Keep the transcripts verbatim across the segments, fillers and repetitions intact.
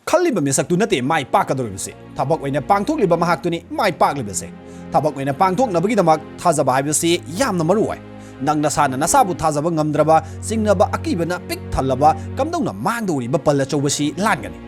ꯈꯜꯂꯤꯕ ꯃꯤꯁꯛꯇꯨ ꯅꯠꯇꯦ ꯃꯥꯏ ꯄꯥꯛꯀꯗꯧꯔꯤꯕꯁꯤ, ꯊꯕꯛ ꯑꯣꯏꯅ ꯄꯥꯡꯊꯣꯛꯂꯤꯕ ꯃꯍꯥꯛꯇꯨꯅꯤ ꯃꯥꯏ ꯄꯥꯛꯂꯤꯕꯁꯤ꯫ ꯊꯕꯛ ꯑꯣꯏꯅ ꯄꯥꯡꯊꯣꯛꯅꯕꯒꯤꯗꯃꯛ ꯊꯥꯖꯕ ꯍꯥꯏꯕꯁꯤ ꯌꯥꯝꯅ ꯃꯔꯨ ꯑꯣꯏ꯫ ꯅꯪ ꯅꯁꯥꯅ ꯅꯁꯥꯕꯨ ꯊꯥꯖꯕ ꯉꯝꯗ꯭ꯔꯕ, ꯆꯤꯡꯅꯕ ꯑꯀꯤꯕꯅ ꯄꯤꯛ ꯊꯜꯂꯕ, ꯀꯝꯗꯧꯅ ꯃꯥꯡꯗꯧꯔꯤꯕ ꯄꯜ ꯑꯆꯧꯕꯁꯤ ꯂꯥꯟꯒꯅꯤ?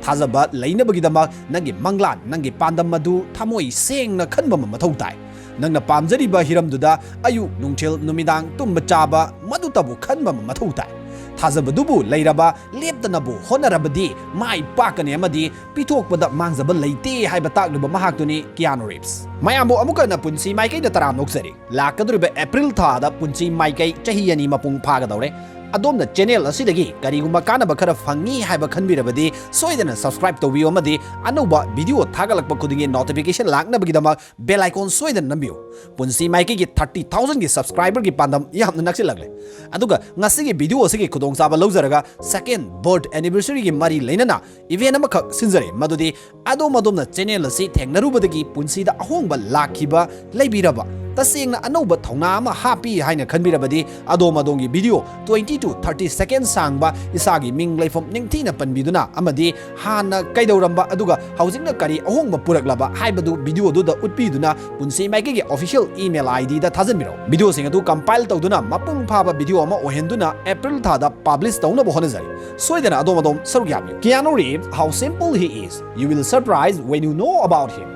ꯊꯥꯖꯕ ꯂꯩꯅꯕꯒꯤꯗꯃꯛ ꯅꯪꯒꯤ ꯃꯪꯂꯥꯟ, ꯅꯪꯒꯤ ꯄꯥꯟꯗꯝ ꯑꯗꯨ ꯊꯃꯣꯏ ꯁꯦꯡꯅ ꯈꯟꯕ ꯑꯃ ꯃꯊꯧ ꯇꯥꯏ꯫ ꯅꯪꯅ ꯄꯥꯝꯖꯔꯤꯕ ꯍꯤꯔꯝꯗꯨꯗ ꯑꯌꯨꯛ, ꯅꯨꯡꯊꯤꯜ, ꯅꯨꯃꯤꯗꯥꯡ ꯇꯨꯝꯕ ꯆꯥꯕ ꯃꯗꯨꯇꯕꯨ ꯈꯟꯕ ꯑꯃ ꯃꯊꯧ ꯇꯥꯏ꯫ ꯊꯥꯖꯕꯗꯨꯕꯨ ꯂꯩꯔꯕ, ꯂꯦꯞꯇꯅꯕꯨ ꯍꯣꯠꯅꯔꯕꯗꯤ ꯃꯥꯏ ꯄꯥꯛꯀꯅꯤ ꯑꯃꯗꯤ ꯄꯤꯊꯣꯛꯄꯗ ꯃꯥꯡꯖꯕ ꯂꯩꯇꯦ ꯍꯥꯏꯕ ꯇꯥꯛꯂꯤꯕ ꯃꯍꯥꯛꯇꯨꯅꯤ ꯀꯤꯌꯥꯅꯨ ꯔꯤꯚꯁ꯫ ꯃꯌꯥꯝꯕꯨ ꯑꯃꯨꯛ ꯍꯟꯅ ꯄꯨꯟꯁꯤ ꯃꯥꯏꯀꯩꯗ ꯇꯔꯥꯝꯅ ꯑꯣꯛꯆꯔꯤ꯫ ꯂꯥꯛꯀꯗꯧꯔꯤꯕ ꯑꯦꯄ꯭ꯔꯤꯜ ꯊꯥꯗ ꯄꯨꯟꯁꯤ ꯃꯥꯏꯀꯩ ꯆꯍꯤ ꯑꯅꯤ ꯃꯄꯨꯡ ꯐꯥꯒꯗꯧꯔꯦ꯫ ꯑꯗꯣꯝꯅ ꯆꯦꯅꯦꯜ ꯑꯁꯤꯗꯒꯤ ꯀꯔꯤꯒꯨꯝꯕ ꯀꯥꯟꯅꯕ ꯈꯔ ꯐꯪꯉꯤ ꯍꯥꯏꯕ ꯈꯟꯕꯤꯔꯕꯗꯤ ꯁꯣꯏꯗꯅ ꯁꯕꯁꯀ꯭ꯔꯥꯏꯕ ꯇꯧꯕꯤꯌꯨ ꯑꯃꯗꯤ ꯑꯅꯧꯕ ꯚꯤꯗꯤꯑꯣ ꯊꯥꯒꯠꯂꯛꯄ ꯈꯨꯗꯤꯡꯒꯤ ꯅꯣꯇꯤꯐꯤꯀꯦꯁꯟ ꯂꯥꯛꯅꯕꯒꯤꯗꯃꯛ ꯕꯦꯜ ꯑꯥꯏꯀꯣꯟ ꯁꯣꯏꯗꯅ ꯅꯝꯕꯤꯌꯨ꯫ ꯄꯨꯟꯁꯤ ꯃꯥꯏꯀꯩꯒꯤ ꯊꯥꯔꯇꯤ ꯊꯥꯎꯖꯟꯒꯤ ꯁꯕꯁꯀ꯭ꯔꯥꯏꯕꯔꯒꯤ ꯄꯥꯟꯗꯝ ꯌꯥꯝꯅ ꯅꯛꯁꯤꯜꯂꯛꯂꯦ꯫ ꯑꯗꯨꯒ ꯉꯁꯤꯒꯤ ꯚꯤꯗꯤꯑꯣ ꯑꯁꯤꯒꯤ ꯈꯨꯗꯣꯡꯆꯥꯕ ꯂꯧꯖꯔꯒ ꯁꯦꯀꯦꯟ ꯕꯔꯊ ꯑꯦꯅꯤꯚꯔꯁꯔꯤꯒꯤ ꯃꯔꯤ ꯂꯩꯅꯅ ꯏꯚꯦꯟ ꯑꯃꯈꯛ ꯁꯤꯟꯖꯔꯦ, ꯃꯗꯨꯗꯤ ꯑꯗꯣꯝ ꯑꯗꯣꯝꯅ ꯆꯦꯅꯦꯜ ꯑꯁꯤ ꯊꯦꯡꯅꯔꯨꯕꯗꯒꯤ ꯄꯨꯟꯁꯤꯗ ꯑꯍꯣꯡꯕ ꯂꯥꯛꯈꯤꯕ ꯂꯩꯕꯤꯔꯕ, ꯇꯁꯦꯡꯅ ꯑꯅꯧꯕ ꯊꯧꯅꯥ ꯑꯃ ꯍꯥꯞꯄꯤ ꯍꯥꯏꯅ ꯈꯟꯕꯤꯔꯕꯗꯤ ꯑꯗꯣꯝ ꯑꯗꯣꯝꯒꯤ ꯚꯤꯗꯤꯑꯣ ꯇ꯭ꯋꯦꯟꯇꯤ to ꯊꯥꯔꯇꯤ ꯁꯦꯀꯦꯟ ꯁꯥꯡꯕ ꯏꯁꯥꯒꯤ ꯃꯤꯡ ꯂꯩꯐꯝ ꯅꯤꯡꯊꯤꯅ ꯄꯟꯕꯤꯗꯨꯅ ꯑꯃꯗꯤ ꯍꯥꯟꯅ ꯀꯩꯗꯧꯔꯝꯕ ꯑꯗꯨꯒ ꯍꯧꯖꯤꯛꯅ ꯀꯔꯤ ꯑꯍꯣꯡꯕ ꯄꯨꯔꯛꯂꯕ ꯍꯥꯏꯕꯗꯨ ꯚꯤꯗꯤꯑꯣꯗꯨꯗ ꯎꯠꯄꯤꯗꯨꯅ ꯄꯨꯟꯁꯤ ꯃꯥꯏꯀꯩꯒꯤ ꯑꯣꯐꯤꯁꯤꯌꯦꯜ ꯏꯃꯦꯜ ꯑꯥꯏ ꯗꯤꯗ ꯊꯥꯖꯤꯟꯕꯤꯔꯛꯎ꯫ ꯚꯤꯗꯤꯑꯣꯁꯤꯡ ꯑꯗꯨ ꯀꯝꯄꯥꯏꯜ ꯇꯧꯗꯨꯅ ꯃꯄꯨꯡ ꯐꯥꯕ ꯚꯤꯗꯤꯑꯣ ꯑꯃ ꯑꯣꯏꯍꯟꯗꯨꯅ ꯑꯦꯄ꯭ꯔꯤꯜ ꯊꯥꯗ ꯄꯕ꯭ꯂꯤꯁ ꯇꯧꯅꯕ ꯍꯣꯠꯅꯖꯔꯤ꯫ ꯁꯣꯏꯗꯅ ꯑꯗꯣꯝ ꯑꯗꯣꯝ ꯁꯔꯨꯛ ꯌꯥꯕꯤꯌꯨ꯫ Keanu Reeves, how simple he is. You will surprise when you know about him.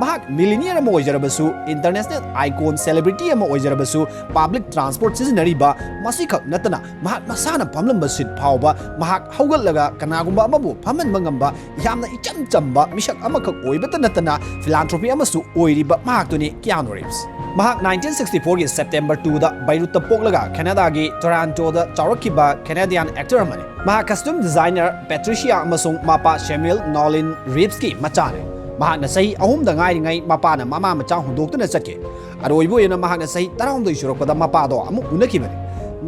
ꯃꯍꯥꯛ ꯃꯤꯂꯤꯅꯤꯌꯔ ꯑꯃ ꯑꯣꯏꯖꯔꯕꯁꯨ, ꯏꯟꯇꯔꯅꯦꯁꯅꯦꯜ ꯑꯥꯏꯀꯣꯟ ꯁꯦꯂꯦꯕ꯭ꯔꯤꯇꯤ ꯑꯃ ꯑꯣꯏꯖꯔꯕꯁꯨ, ꯄꯕ꯭ꯂꯤꯛ ꯇ꯭ꯔꯥꯟꯁꯄꯣꯔꯠ ꯁꯤꯖꯤꯟꯅꯔꯤꯕ ꯃꯁꯤꯈꯛ ꯅꯠꯇꯅ ꯃꯍꯥꯛ ꯃꯁꯥꯅ ꯐꯝꯂꯝꯕ ꯁꯤꯠ ꯐꯥꯎꯕ ꯃꯍꯥꯛ ꯍꯧꯒꯠꯂꯒ ꯀꯅꯥꯒꯨꯝꯕ ꯑꯃꯕꯨ ꯐꯝꯍꯟꯕ ꯉꯝꯕ ꯌꯥꯝꯅ ꯏꯆꯝ ꯆꯝꯕ ꯃꯤꯁꯛ ꯑꯃꯈꯛ ꯑꯣꯏꯕꯇ ꯅꯠꯇꯅ ꯐꯤꯂꯥꯟꯊ꯭ꯔꯣꯄꯤ ꯑꯃꯁꯨ ꯑꯣꯏꯔꯤꯕ ꯃꯍꯥꯛꯇꯨꯅꯤ ꯀꯤꯌꯥꯅꯨ ꯔꯤꯚꯁ꯫ ꯃꯍꯥꯛ ꯅꯥꯏꯟꯇꯤꯟ ꯁꯤꯛꯁꯇꯤ ꯐꯣꯔꯒꯤ ꯁꯦꯞꯇꯦꯝꯕꯔ ꯇꯨꯗ ꯕꯩꯔꯨꯠꯇ ꯄꯣꯛꯂꯒ ꯀꯦꯅꯥꯗꯥꯒꯤ ꯇꯣꯔꯥꯟꯇꯣꯗ ꯆꯥꯎꯔꯛꯈꯤꯕ ꯀꯦꯅꯥꯗꯤꯌꯥꯟ ꯑꯦꯛꯇꯔ ꯑꯃꯅꯤ꯫ ꯃꯍꯥꯛ ꯀꯁꯇ꯭ꯌꯨꯝ ꯗꯤꯖꯥꯏꯅꯔ ꯄꯦꯇ꯭ꯔꯤꯁꯤꯌꯥ ꯑꯃꯁꯨꯡ ꯃꯄꯥ ꯁꯦꯃꯨꯑꯦꯜ ꯅꯣꯂꯤꯟ ꯔꯤꯚꯁꯀꯤ ꯃꯆꯥꯅꯤ꯫ ꯃꯍꯥꯛꯅ ꯆꯍꯤ ꯑꯍꯨꯝꯗ ꯉꯥꯏꯔꯤꯉꯩ ꯃꯄꯥꯅ ꯃꯃꯥ ꯃꯆꯥ ꯍꯨꯟꯗꯣꯛꯇꯨꯅ ꯆꯠꯈꯤ꯫ ꯑꯔꯣꯏꯕ ꯑꯣꯏꯅ ꯃꯍꯥꯛꯅ ꯆꯍꯤ ꯇꯔꯥꯍꯨꯝꯗꯣꯏ ꯁꯨꯔꯛꯄꯗ ꯃꯄꯥꯗꯣ ꯑꯃꯨꯛ ꯎꯅꯈꯤꯕꯅꯤ꯫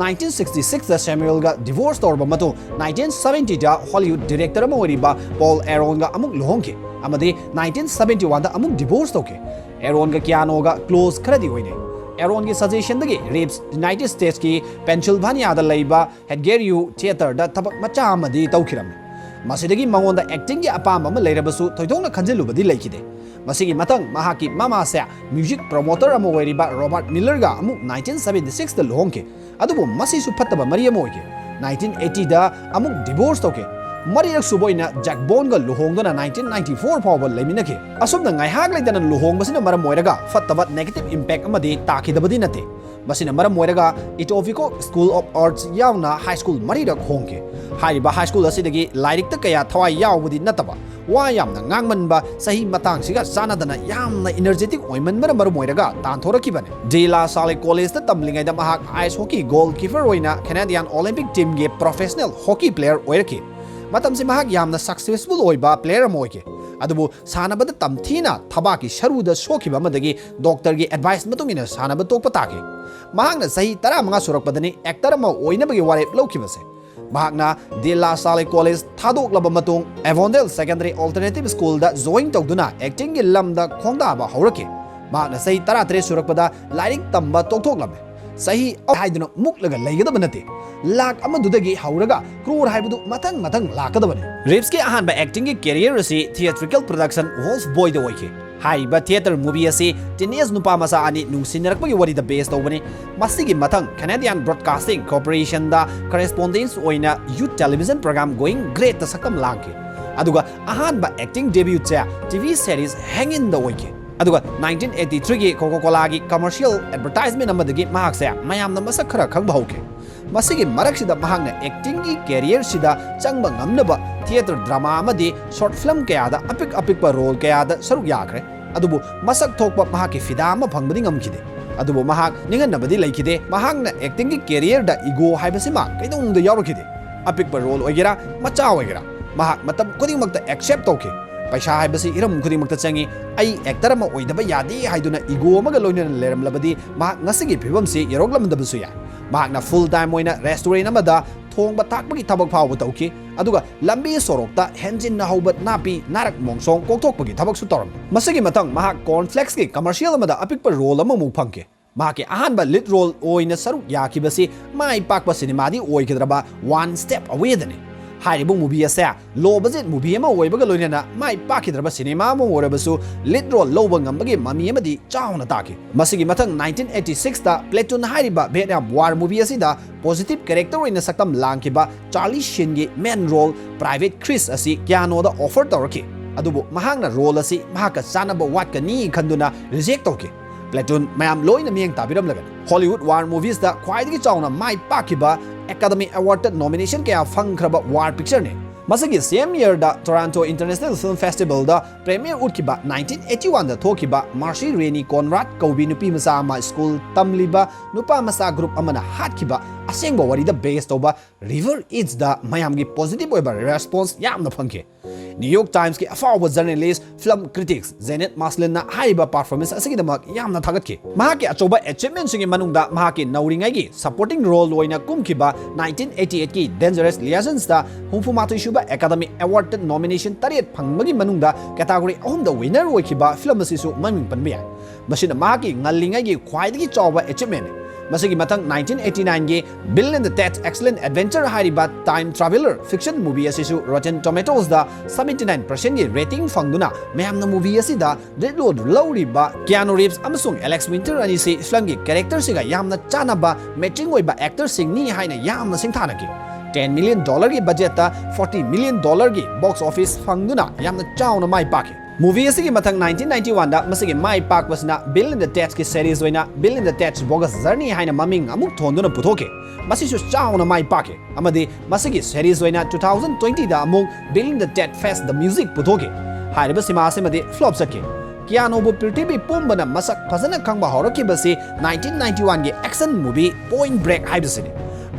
ꯅꯥꯏꯟꯇꯤꯟ ꯁꯤꯛꯁꯇꯤ ꯁꯤꯛꯁꯇ ꯁꯦꯃꯨꯑꯦꯜꯒ ꯗꯤꯚꯣꯔꯁ ꯇꯧꯔꯕ ꯃꯇꯨꯡ, ꯅꯥꯏꯟꯇꯤꯟ ꯁꯕꯦꯟꯇꯤꯗ ꯍꯣꯂꯤꯋꯨꯗ ꯗꯤꯔꯦꯛꯇꯔ ꯑꯃ ꯑꯣꯏꯔꯤꯕ ꯄꯣꯜ ꯑꯦꯔꯣꯟꯒ ꯑꯃꯨꯛ ꯂꯨꯍꯣꯡꯈꯤ ꯑꯃꯗꯤ ꯅꯥꯏꯟꯇꯤꯟ ꯁꯕꯦꯟꯇꯤ ꯋꯥꯟꯗ ꯑꯃꯨꯛ ꯗꯤꯚꯣꯔꯁ ꯇꯧꯈꯤ꯫ ꯑꯦꯔꯣꯟꯒ ꯀꯤꯌꯥꯅꯣꯒ ꯀ꯭ꯂꯣꯖ ꯈꯔꯗꯤ ꯑꯣꯏꯅꯩ꯫ ꯑꯦꯔꯣꯟꯒꯤ ꯁꯖꯦꯁꯟꯗꯒꯤ ꯔꯤꯚꯁ ꯌꯨꯅꯥꯏꯇꯦꯗ ꯁ꯭ꯇꯦꯠꯁꯀꯤ ꯄꯦꯟꯁꯤꯜꯚꯥꯅꯤꯌꯥꯗ ꯂꯩꯕ ꯍꯦꯗꯒꯦꯔꯤꯌꯨ ꯊꯤꯌꯦꯇꯔꯗ ꯊꯕꯛ ꯃꯆꯥ ꯑꯃꯗꯤ ꯇꯧꯈꯤꯔꯝꯃꯤ꯫ ꯃꯁꯤꯗꯒꯤ ꯃꯉꯣꯟꯗ ꯑꯦꯛꯇꯤꯡꯒꯤ ꯑꯄꯥꯝꯕ ꯑꯃ ꯂꯩꯔꯕꯁꯨ ꯊꯣꯏꯗꯣꯛꯅ ꯈꯟꯖꯤꯜꯂꯨꯕꯗꯤ ꯂꯩꯈꯤꯗꯦ꯫ ꯃꯁꯤꯒꯤ ꯃꯊꯪ ꯃꯍꯥꯛꯀꯤ ꯃꯃꯥꯁꯦ ꯃ꯭ꯌꯨꯖꯤꯛ ꯄ꯭ꯔꯣꯃꯣꯇꯔ ꯑꯃ ꯑꯣꯏꯔꯤꯕ ꯔꯣꯕꯥꯔꯠ ꯃꯤꯂꯔꯒ ꯑꯃꯨꯛ ꯅꯥꯏꯟꯇꯤꯟ ꯁꯚꯦꯟꯇꯤ ꯁꯤꯛꯁꯇ ꯂꯨꯍꯣꯡꯈꯤ꯫ ꯑꯗꯨꯕꯨ ꯃꯁꯤꯁꯨ ꯐꯠꯇꯕ ꯃꯔꯤ ꯑꯃ ꯑꯣꯏꯈꯤ꯫ ꯅꯥꯏꯟꯇꯤꯟ ꯑꯩꯠꯇꯤꯗ ꯑꯃꯨꯛ ꯗꯤꯚꯣꯔꯁ ꯇꯧꯈꯤ꯫ ꯃꯔꯤꯔꯛ ꯁꯨꯕ ꯑꯣꯏꯅ ꯖꯦꯛ ꯕꯣꯟꯒ ꯂꯨꯍꯣꯡꯗꯨꯅ ꯅꯥꯏꯟꯇꯤꯟ ꯅꯥꯏꯟꯇꯤ ꯐꯣꯔ ꯐꯥꯎꯕ ꯂꯩꯃꯤꯟꯅꯈꯤ꯫ ꯑꯁꯨꯝꯅ ꯉꯥꯏꯍꯥꯛ ꯂꯩꯇꯅ ꯂꯨꯍꯣꯡꯕꯁꯤꯅ ꯃꯔꯝ ꯑꯣꯏꯔꯒ ꯐꯠꯇꯕ negative impact ꯑꯃꯗꯤ ꯇꯥꯈꯤꯗꯕꯗꯤ ꯅꯠꯇꯦ꯫ ꯃꯁꯤꯅ ꯃꯔꯝ ꯑꯣꯏꯔꯒ Etobicoke School of Arts ꯌꯥꯎꯅ ꯍꯥꯏ ꯁ꯭ꯀꯨꯜ ꯃꯔꯤꯔꯛ ꯍꯣꯡꯈꯤ꯫ ꯍꯥꯏꯔꯤꯕ ꯍꯥꯏ ꯁ꯭ꯀꯨꯜ ꯑꯁꯤꯗꯒꯤ ꯂꯥꯏꯔꯤꯛꯇ ꯀꯌꯥ ꯊꯋꯥꯏ ꯌꯥꯎꯕꯗꯤ ꯅꯠꯇꯕ, ꯋꯥ ꯌꯥꯝꯅ ꯉꯥꯡꯃꯟꯕ, ꯆꯍꯤ ꯃꯇꯥꯡꯁꯤꯒ ꯆꯥꯟꯅꯗꯅ ꯌꯥꯝꯅ energetic ꯑꯣꯏꯃꯟꯕꯅ ꯃꯔꯝ ꯑꯣꯏꯔꯒ ꯇꯥꯟꯊꯣꯔꯛꯈꯤꯕꯅꯤ꯫ De La Salle ꯀꯣꯂꯦꯖꯇ ꯇꯝꯂꯤꯉꯩꯗ ꯃꯍꯥꯛ ice hockey goalkeeper ꯑꯣꯏꯅ Canadian Olympic teamꯒꯤ professional hockey player ꯑꯣꯏꯔꯛꯈꯤ꯫ ꯃꯇꯝꯁꯤ ꯃꯍꯥꯛ ꯌꯥꯝꯅ successful ꯑꯣꯏꯕ player ꯑꯃ ꯑꯣꯏꯈꯤ꯫ ꯑꯗꯨꯕꯨ ꯁꯥꯟꯅꯕꯗ ꯇꯝꯊꯤꯅ ꯊꯕꯥꯛꯀꯤ ꯁꯔꯨꯗ ꯁꯣꯛꯈꯤꯕ ꯑꯃꯗꯒꯤ ꯗꯣꯛꯇꯔꯒꯤ advice ꯃꯇꯨꯡ ꯏꯟꯅ ꯁꯥꯟꯅꯕ ꯇꯣꯛꯄ ꯇꯥꯈꯤ꯫ ꯃꯍꯥꯛꯅ ꯆꯍꯤ ꯇꯔꯥꯃꯉꯥ ꯁꯨꯔꯛꯄꯗꯅꯤ actor ꯑꯃ ꯑꯣꯏꯅꯕꯒꯤ ꯋꯥꯔꯦꯞ ꯂꯧꯈꯤꯕꯁꯦ꯫ ꯃꯍꯥꯛꯅ De La Salle ꯀꯣꯂꯦꯖ ꯊꯥꯗꯣꯛꯂꯕ ꯃꯇꯨꯡ Avondale Secondary Alternative Schoolꯗ join ꯇꯧꯗꯨꯅ actingꯒꯤ ꯂꯝꯗ ꯈꯣꯡꯗꯥꯕ ꯍꯧꯔꯛꯈꯤ꯫ ꯃꯍꯥꯛꯅ ꯆꯍꯤ ꯇꯔꯥꯇꯔꯦꯠ ꯁꯨꯔꯛꯄꯗ ꯂꯥꯏꯔꯤꯛ ꯇꯝꯕ ꯇꯣꯛꯊꯣꯛꯂꯝꯃꯤ꯫ ꯆꯍꯤ ꯍꯥꯏꯗꯨꯅ ꯃꯨꯛꯂꯒ ꯂꯩꯒꯗꯕ ꯅꯠꯇꯦ꯫ ꯂꯥꯛ ꯑꯃꯗꯨꯗꯒꯤ ꯍꯧꯔꯒ ꯀ꯭ꯔꯣꯔ ꯍꯥꯏꯕꯗꯨ ꯃꯊꯪ ꯃꯊꯪ ꯂꯥꯛꯀꯗꯕꯅꯤ꯫ ꯔꯤꯞꯁꯀꯤ ꯑꯍꯥꯟꯕ actingꯒꯤ career ꯑꯁꯤ theatrical production Wolf Boyꯗ ꯑꯣꯏꯈꯤ꯫ ꯍꯥꯏꯔꯤꯕ theatre movie ꯑꯁꯤ teenage ꯅꯨꯄꯥ ꯃꯆꯥ ꯑꯅꯤ ꯅꯨꯡꯁꯤꯅꯔꯛꯄꯒꯤ ꯋꯥꯔꯤꯗ base ꯇꯧꯕꯅꯤ꯫ ꯃꯁꯤꯒꯤ ꯃꯊꯪ Canadian Broadcasting Corporationꯗ correspondent ꯑꯣꯏꯅ youth television program Going Greatꯇ ꯁꯛꯇꯝ ꯂꯥꯡꯈꯤ꯫ ꯑꯗꯨꯒ ꯑꯍꯥꯟꯕ acting debuteꯁꯦ TV series Hangingꯗ ꯑꯣꯏꯈꯤ꯫ ꯑꯗꯨꯒ ꯅꯥꯏꯟꯇꯤꯟ ꯑꯩꯠꯇꯤ ꯊ꯭ꯔꯤꯒꯤ Coca-Colaꯒꯤ commercial advertisement ꯑꯃꯗꯒꯤ ꯃꯍꯥꯛꯁꯦ ꯃꯌꯥꯝꯅ ꯃꯁꯛ ꯈꯔ ꯈꯪꯕ ꯍꯧꯈꯤ꯫ ꯃꯁꯤꯒꯤ ꯃꯔꯛꯁꯤꯗ ꯃꯍꯥꯛꯅ actingꯒꯤ careerꯁꯤꯗ ꯆꯪꯕ ꯉꯝꯅꯕ theatre drama ꯑꯃꯗꯤ short film ꯀꯌꯥꯗ ꯑꯄꯤꯛ ꯑꯄꯤꯛꯄ role ꯀꯌꯥꯗ ꯁꯔꯨꯛ ꯌꯥꯈ꯭ꯔꯦ꯫ ꯑꯗꯨꯕꯨ ꯃꯁꯛ ꯊꯣꯛꯄ ꯃꯍꯥꯛꯀꯤ ꯐꯤꯗꯥ ꯑꯃ ꯐꯪꯕꯗꯤ ꯉꯝꯈꯤꯗꯦ꯫ ꯑꯗꯨꯕꯨ ꯃꯍꯥꯛ ꯅꯤꯡꯍꯟꯅꯕꯗꯤ ꯂꯩꯈꯤꯗꯦ꯫ ꯃꯍꯥꯛꯅ actingꯒꯤ careerꯗ ego ꯍꯥꯏꯕꯁꯤꯃ ꯀꯩꯗꯧꯅꯨꯡꯗ ꯌꯥꯎꯔꯛꯈꯤꯗꯦ꯫ ꯑꯄꯤꯛꯄ role ꯑꯣꯏꯒꯦꯔꯥ, ꯃꯆꯥ ꯑꯣꯏꯒꯦꯔꯥ, ꯃꯍꯥꯛ ꯃꯇꯝ ꯈꯨꯗꯤꯡꯃꯛꯇ accept ꯇꯧꯈꯤ꯫ ꯄꯩꯁꯥ ꯍꯥꯏꯕꯁꯤ ꯍꯤꯔꯝ ꯈꯨꯗꯤꯡꯃꯛꯇ ꯆꯪꯏ꯫ ꯑꯩ actor ꯑꯃ ꯑꯣꯏꯗꯕ ꯌꯥꯗꯦ ꯍꯥꯏꯗꯨꯅ ego ꯑꯃꯒ ꯂꯣꯏꯅꯅ ꯂꯩꯔꯝꯂꯕꯗꯤ ꯃꯍꯥꯛ ꯉꯁꯤꯒꯤ ꯐꯤꯕꯝꯁꯤ ꯌꯧꯔꯛꯂꯝꯗꯕꯁꯨ ꯌꯥꯏ꯫ ꯃꯍꯥꯛꯅ full time ꯑꯣꯏꯅ restaurant ꯑꯃꯗ ꯊꯣꯡꯕ ꯊꯥꯛꯄꯒꯤ ꯊꯕꯛ ꯐꯥꯎꯕ ꯇꯧꯈꯤ꯫ ꯑꯗꯨꯒ ꯂꯝꯕꯤ ꯁꯣꯔꯣꯛꯇ ꯍꯦꯟꯖꯤꯟꯅ ꯍꯧꯕ ꯅꯥꯄꯤ ꯅꯥꯔꯛ ꯃꯣꯡꯁꯣꯡ ꯀꯣꯛꯊꯣꯛꯄꯒꯤ ꯊꯕꯛꯁꯨ ꯇꯧꯔꯝꯃꯤ꯫ ꯃꯁꯤꯒꯤ ꯃꯊꯪ ꯃꯍꯥꯛ cornflakesꯀꯤ commercial ꯑꯃꯗ ꯑꯄꯤꯛꯄ role ꯑꯃꯃꯨꯛ ꯐꯪꯈꯤ꯫ ꯃꯍꯥꯛꯀꯤ ꯑꯍꯥꯟꯕ lead role ꯑꯣꯏꯅ ꯁꯔꯨꯛ ꯌꯥꯈꯤꯕꯁꯤ ꯃꯥꯏ ꯄꯥꯛꯄ ꯁꯤꯅꯦꯃꯥꯗꯤ ꯑꯣꯏꯈꯤꯗ꯭ꯔꯕ One Step Awayꯗꯅꯤ꯫ ꯍꯥꯏꯔꯤꯕ movie ꯑꯁꯦ low budget movie ꯑꯃ ꯑꯣꯏꯕꯒ ꯂꯣꯏꯅꯅ ꯃꯥꯏ ꯄꯥꯛꯈꯤꯗ꯭ꯔꯕ cinema ꯑꯃ ꯑꯣꯏꯔꯕꯁꯨ lead role ꯂꯧꯕ ꯉꯝꯕꯒꯤ ꯃꯃꯤ ꯑꯃꯗꯤ ꯆꯥꯎꯅ ꯇꯥꯈꯤ꯫ ꯃꯁꯤꯒꯤ ꯃꯊꯪ nineteen eighty sixꯇ Platoon ꯍꯥꯏꯔꯤꯕ Vietnam War movie ꯑꯁꯤꯗ positive character ꯑꯣꯏꯅ ꯁꯛꯇꯝ ꯂꯥꯡꯈꯤꯕ Charlie Sheenꯒꯤ main role Private Chris ꯑꯁꯤ Keanuꯗ offer ꯇꯧꯔꯛꯈꯤ꯫ ꯑꯗꯨꯕꯨ ꯃꯍꯥꯛꯅ role ꯑꯁꯤ ꯃꯍꯥꯛꯀ ꯆꯥꯟꯅꯕ ꯋꯥꯠꯀꯅꯤ ꯈꯟꯗꯨꯅ reject ꯇꯧꯈꯤ꯫ Platoon ꯃꯌꯥꯝ ꯂꯣꯏꯅ ꯃꯤꯠꯌꯦꯡ ꯇꯥꯕꯤꯔꯝꯂꯒꯅꯤ꯫ Hollywood war moviesꯇ ꯈ꯭ꯋꯥꯏꯗꯒꯤ ꯆꯥꯎꯅ ꯃꯥꯏ ꯄꯥꯛꯈꯤꯕ, Academy Awardꯇ nomination ꯀꯌꯥ ꯐꯪꯈ꯭ꯔꯕ war pictureꯅꯤ꯫ ꯃꯁꯤꯒꯤ same yearꯗ Toronto International Film Festivalꯗ premiere ꯎꯠꯈꯤꯕ nineteen eighty oneꯗ ꯊꯣꯛꯈꯤꯕ Marcy Rainey Conrad ꯀꯧꯕꯤ ꯅꯨꯄꯤ ꯃꯆꯥ ꯑꯃ school ꯇꯝꯂꯤꯕ ꯅꯨꯄꯥ ꯃꯆꯥ group ꯑꯃꯅ ꯍꯥꯠꯈꯤꯕ ꯑꯁꯦꯡꯕ ꯋꯥꯔꯤꯗ base ꯇꯧꯕ River Edgeꯗ ꯃꯌꯥꯝꯒꯤ positive ꯑꯣꯏꯕ response ꯌꯥꯝꯅ ꯐꯪꯈꯤ꯫ New York Timesꯀꯤ ꯑꯐꯥꯎꯕ journalist, film critics Janet Maslinꯅ ꯍꯥꯏꯔꯤꯕ performance ꯑꯁꯤꯒꯤꯗꯃꯛ ꯌꯥꯝꯅ ꯊꯥꯒꯠꯈꯤ꯫ ꯃꯍꯥꯛꯀꯤ ꯑꯆꯧꯕ achievementꯁꯤꯡꯒꯤ ꯃꯅꯨꯡꯗ ꯃꯍꯥꯛꯀꯤ ꯅꯧꯔꯤꯉꯩꯒꯤ supporting role ꯑꯣꯏꯅ ꯀꯨꯝꯈꯤꯕ nineteen eighty eightꯀꯤ Dangerous Liaisonsꯇ ꯍꯨꯝꯐꯨ ꯃꯥꯊꯣꯏ ꯁꯨꯕ Academy Awardꯇ nomination ꯇꯔꯦꯠ ꯐꯪꯕꯒꯤ ꯃꯅꯨꯡꯗ category ꯑꯍꯨꯝꯗ winner ꯑꯣꯏꯈꯤꯕ film ꯑꯁꯤꯁꯨ ꯃꯃꯤꯡ ꯄꯟꯕ ꯌꯥꯏ꯫ ꯃꯁꯤꯅ ꯃꯍꯥꯛꯀꯤ ꯉꯜꯂꯤꯉꯩꯒꯤ ꯈ꯭ꯋꯥꯏꯗꯒꯤ ꯆꯥꯎꯕ achievementꯅꯤ꯫ ꯃꯁꯤꯒꯤ ꯃꯊꯪ nineteen eighty nineꯒꯤ Bill and Ted's Excellent Adventure ꯍꯥꯏꯔꯤꯕ time traveller fiction movie ꯑꯁꯤꯁꯨ Rotten Tomatoesꯗ seventy nine percentꯀꯤ rating ꯐꯪꯗꯨꯅ ꯃꯌꯥꯝꯅ movie ꯑꯁꯤꯗ lead role ꯂꯧꯔꯤꯕ Keanu Reeves ꯑꯃꯁꯨꯡ Alex Winter ꯑꯅꯤꯁꯤ filmꯒꯤ characterꯁꯤꯒ ꯌꯥꯝꯅ ꯆꯥꯟꯅꯕ matching ꯑꯣꯏꯕ actorꯁꯤꯡꯅꯤ ꯍꯥꯏꯅ ꯌꯥꯝꯅ ꯁꯤꯡꯊꯥꯅꯈꯤ꯫ Ten million dollarꯒꯤ budgetꯇ forty million dollarꯒꯤ box office ꯐꯪꯗꯨꯅ ꯌꯥꯝꯅ ꯆꯥꯎꯅ ꯃꯥꯏ ꯄꯥꯛꯈꯤ꯫ Movie ꯑꯁꯤꯒꯤ ꯃꯊꯪ nineteen ninety oneꯗ ꯃꯁꯤꯒꯤ ꯃꯥꯏ ꯄꯥꯛꯄꯁꯤꯅ Bill and Tedꯀꯤ series ꯑꯣꯏꯅ Bill and Ted's Bogus Journey ꯍꯥꯏꯅ ꯃꯃꯤꯡ ꯑꯃꯨꯛ ꯊꯣꯟꯗꯨꯅ ꯄꯨꯊꯣꯛꯈꯤ꯫ ꯃꯁꯤꯁꯨ ꯆꯥꯎꯅ ꯃꯥꯏ ꯄꯥꯛꯈꯤ꯫ ꯑꯃꯗꯤ ꯃꯁꯤꯒꯤ series ꯑꯣꯏꯅ two thousand twentyꯗ ꯑꯃꯨꯛ Bill and Ted Face the Music ꯄꯨꯊꯣꯛꯈꯤ꯫ ꯍꯥꯏꯔꯤꯕ cinema ꯑꯁꯤꯃꯗꯤ flop ꯆꯠꯈꯤ꯫ Keanuꯕꯨ ꯄ꯭ꯔꯤꯊꯤꯕꯤ ꯄꯨꯝꯕꯅ ꯃꯁꯛ ꯐꯖꯅ ꯈꯪꯕ ꯍꯧꯔꯛꯈꯤꯕꯁꯤ nineteen ninety oneꯒꯤ action movie Point Break ꯍꯥꯏꯕꯁꯤꯅꯤ꯫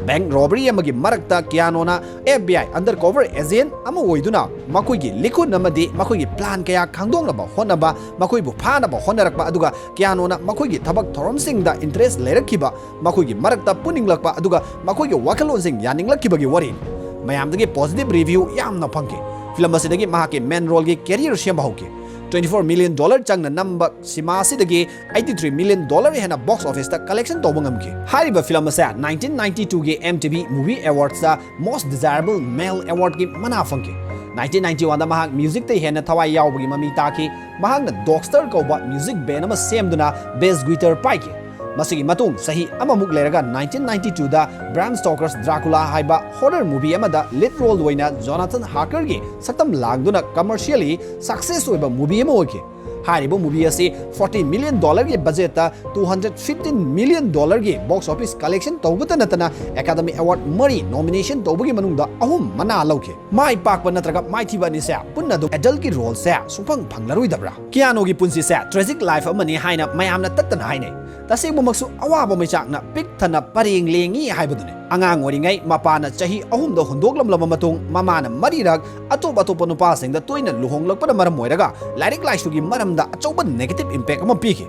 Bank robbery ꯑꯃꯒꯤ ꯃꯔꯛꯇ Keanuꯅ FBI undercover agent ꯑꯃ ꯑꯣꯏꯗꯨꯅ ꯃꯈꯣꯏꯒꯤ ꯂꯤꯈꯨꯟ ꯑꯃꯗꯤ ꯃꯈꯣꯏꯒꯤ plan ꯀꯌꯥ ꯈꯪꯗꯣꯛꯅꯕ ꯍꯣꯠꯅꯕ, ꯃꯈꯣꯏꯕꯨ ꯐꯥꯅꯕ ꯍꯣꯠꯅꯔꯛꯄ, ꯑꯗꯨꯒ Keanuꯅ ꯃꯈꯣꯏꯒꯤ ꯊꯕꯛ ꯊꯧꯔꯝꯁꯤꯡꯗ interest ꯂꯩꯔꯛꯈꯤꯕ, ꯃꯈꯣꯏꯒꯤ ꯃꯔꯛꯇ ꯄꯨꯅꯤꯡꯂꯛꯄ, ꯑꯗꯨꯒ ꯃꯈꯣꯏꯒꯤ ꯋꯥꯈꯜꯂꯣꯟꯁꯤꯡ ꯌꯥꯅꯤꯡꯂꯛꯈꯤꯕꯒꯤ ꯋꯥꯔꯤꯅꯤ꯫ ꯃꯌꯥꯝꯗꯒꯤ positive review ꯌꯥꯝꯅ ꯐꯪꯈꯤ꯫ Film ꯑꯁꯤꯗꯒꯤ ꯃꯍꯥꯛꯀꯤ main roleꯒꯤ career ꯁꯦꯝꯕ ꯍꯧꯈꯤ꯫ Twenty four million dollar ꯆꯪꯅ ꯅꯝꯕ ꯁꯤꯃꯥ ꯑꯁꯤꯗꯒꯤ eighty three million dollar ꯍꯦꯟꯅ box office ꯇ collection ꯇꯧꯕ ꯉꯝꯈꯤ꯫ ꯍꯥꯏꯔꯤꯕ film ꯑꯁꯦ nineteen ninety two ꯒꯤ M T V Movie Awards ꯇ Most Desirable Male Award ꯀꯤ ꯃꯅꯥ ꯐꯪꯈꯤ꯫ Nineteen ninety one ꯗ ꯃꯍꯥꯛ music ꯇ ꯍꯦꯟꯅ ꯊꯋꯥꯏ ꯌꯥꯎꯕꯒꯤ ꯃꯃꯤ ꯇꯥꯈꯤ꯫ ꯃꯍꯥꯛꯅ Dogster ꯀꯧꯕ music band ꯑꯃ ꯁꯦꯝꯗꯨꯅ bass guitar ꯄꯥꯏꯈꯤ꯫ ꯃꯁꯤꯒꯤ ꯃꯇꯨꯡ ꯆꯍꯤ ꯑꯃꯃꯨꯛ ꯂꯩꯔꯒ nineteen ninety two ꯗ Bram Stoker's Dracula ꯍꯥꯏꯕ horror movie ꯑꯃꯗ lead role ꯑꯣꯏꯅ Jonathan Harker ꯒꯤ ꯁꯛꯇꯝ ꯂꯥꯡꯗꯨꯅ commercially success ꯑꯣꯏꯕ movie ꯑꯃ ꯑꯣꯏꯈꯤ꯫ ꯍꯥꯏꯔꯤꯕ movie ꯑꯁꯤ forty million dollar ꯒꯤ budget ꯇ two hundred fifteen million dollar ꯒꯤ box office collection ꯇꯧꯕꯇ ꯅꯠꯇꯅ Academy Award ꯃꯔꯤ nomination ꯇꯧꯕꯒꯤ ꯃꯅꯨꯡꯗ ꯑꯍꯨꯝ ꯃꯅꯥ ꯂꯧꯈꯤ꯫ ꯃꯥꯏ ꯄꯥꯛꯄ ꯅꯠꯇ꯭ꯔꯒ ꯃꯥꯏꯊꯤꯕ ꯑꯅꯤꯁꯦ ꯄꯨꯟꯅ ꯑꯗꯨꯝ adult ꯀꯤ role ꯁꯦ ꯁꯨꯡꯐꯪ ꯐꯪꯂꯔꯣꯏꯗꯕ꯭ꯔꯥ? ꯀꯤꯌꯥꯅꯣꯒꯤ ꯄꯨꯟꯁꯤꯁꯦ tragic life ꯑꯃꯅꯤ ꯍꯥꯏꯅ ꯃꯌꯥꯝꯅ ꯇꯠꯇꯅ ꯍꯥꯏꯅꯩ꯫ ꯇꯁꯦꯡꯕꯃꯛꯁꯨ ꯑꯋꯥꯕ ꯃꯩꯆꯥꯛꯅ ꯄꯤꯛ ꯊꯟꯅ ꯄꯔꯦꯡ ꯂꯦꯡꯉꯤ ꯍꯥꯏꯕꯗꯨꯅꯤ꯫ ꯑꯉꯥꯡ ꯑꯣꯏꯔꯤꯉꯩ ꯃꯄꯥꯅ ꯆꯍꯤ ꯑꯍꯨꯝꯗ ꯍꯨꯟꯗꯣꯛꯂꯝꯂꯕ ꯃꯇꯨꯡ ꯃꯃꯥꯅ ꯃꯔꯤꯔꯛ ꯑꯇꯣꯞ ꯑꯇꯣꯞꯄ ꯅꯨꯄꯥꯁꯤꯡꯗ ꯇꯣꯏꯅ ꯂꯨꯍꯣꯡꯂꯛꯄꯅ ꯃꯔꯝ ꯑꯣꯏꯔꯒ ꯂꯥꯏꯔꯤꯛ ꯂꯥꯏꯁꯨꯒꯤ ꯃꯔꯝꯗ ꯑꯆꯧꯕ negative impact ꯑꯃ ꯄꯤꯈꯤ꯫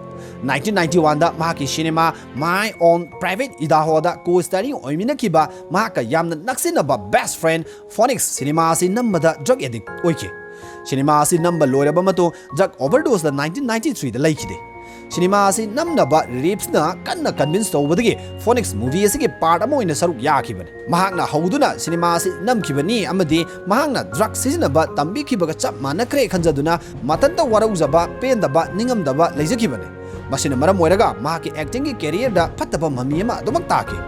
Nineteen ninety one ꯗ ꯃꯍꯥꯛꯀꯤ cinema My Own Private Idaho the co-starring ꯑꯣꯏꯃꯤꯟꯅꯈꯤꯕ ꯃꯍꯥꯛꯀ ꯌꯥꯝꯅ ꯅꯛꯁꯤꯟꯅꯕ best friend Phoenix cinema ꯑꯁꯤ ꯅꯝꯕꯗ drug addict ꯑꯣꯏꯈꯤ꯫ Cinema ꯑꯁꯤ ꯅꯝꯕ ꯂꯣꯏꯔꯕ ꯃꯇꯨꯡ drug overdose ꯗ nineteen ninety three ꯗ ꯂꯩꯈꯤꯗꯦ꯫ Cinema ꯑꯁꯤ ꯅꯝꯅꯕ Reeves ꯅ ꯀꯟꯅ convince ꯇꯧꯕꯗꯒꯤ Phoenix movie ꯑꯁꯤꯒꯤ part ꯑꯃ ꯑꯣꯏꯅ ꯁꯔꯨꯛ ꯌꯥꯈꯤꯕꯅꯤ꯫ ꯃꯍꯥꯛꯅ ꯍꯧꯗꯨꯅ cinema ꯑꯁꯤ ꯅꯝꯈꯤꯕꯅꯤ ꯑꯃꯗꯤ ꯃꯍꯥꯛꯅ drug ꯁꯤꯖꯤꯟꯅꯕ ꯇꯝꯕꯤꯈꯤꯕꯒ ꯆꯞ ꯃꯥꯟꯅꯈ꯭ꯔꯦ ꯈꯟꯖꯗꯨꯅ ꯃꯊꯟꯇ ꯋꯥꯔꯧꯖꯕ, ꯄꯦꯟꯗꯕ, ꯅꯤꯡꯉꯝꯗꯕ ꯂꯩꯖꯈꯤꯕꯅꯤ꯫ ꯃꯁꯤꯅ ꯃꯔꯝ ꯑꯣꯏꯔꯒ ꯃꯍꯥꯛꯀꯤ acting ꯒꯤ career ꯗ ꯐꯠꯇꯕ ꯃꯃꯤ ꯑꯃ ꯑꯗꯨꯃꯛ ꯇꯥꯈꯤ꯫